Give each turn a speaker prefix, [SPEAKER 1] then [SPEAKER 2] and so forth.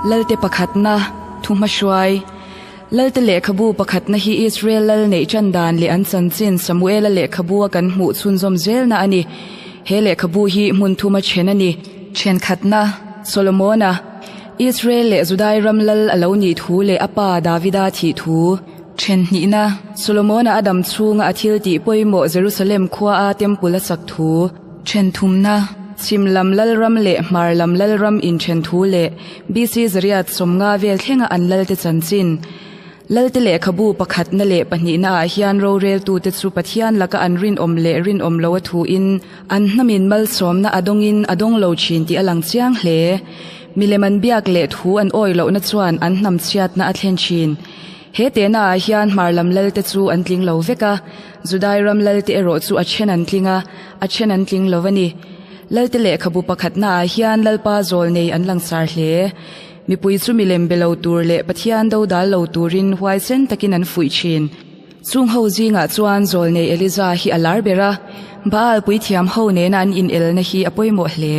[SPEAKER 1] Lalte pakhatna, Thuhmahruai. Lalte lehkhabu pakhatna hi Israel lal neih ṭan dan leh an chanchin Samuela lehkhabua kan hmuh chhunzawm zelna a ni. He lehkhabu hi hmun thuma ṭhen a ni. Ṭhenkhatna, Solomona, Israel leh Judai ram lal a lo nih thu leh a pa Davida thih thu. Ṭhenhnihna, Solomona a dam chhunga a thil tih pawimawh Jerusalem khuaa temple a sak thu. Ṭhenthumna, Chhim lam lalram leh hmar lam lalram inṭhen thu leh BC zariat 50 vel thlenga an lalte chanchin. Lalte lehkhabu pakhatna leh pahnihna ah hian roreltute chu Pathian laka an rinawm leh rinawm lo a thuin an hnamin malsawmna a dawngin a dawng lo thin tih a lang chiang hle. Milem an biak leh thu an awi lohna chuan an hnam chhiatna a thlen thin. He tehna ah hian hmar lam lalte chu an tling lo vek a, Judai ram lalte erawh chu a then an tling a, a then an tling lo a ni. Lalte lehkhabu pakhatna ah hian Lalpa zawl nei an langsar hle. Mipui chu milem be lo tur leh Pathian do dal lo turin huaisen takin an fuih thin. Chung ho zingah chuan zawl nei Eliza hi a lar ber a, Baal puithiam ho nena an inelna hi a pawimawh hle.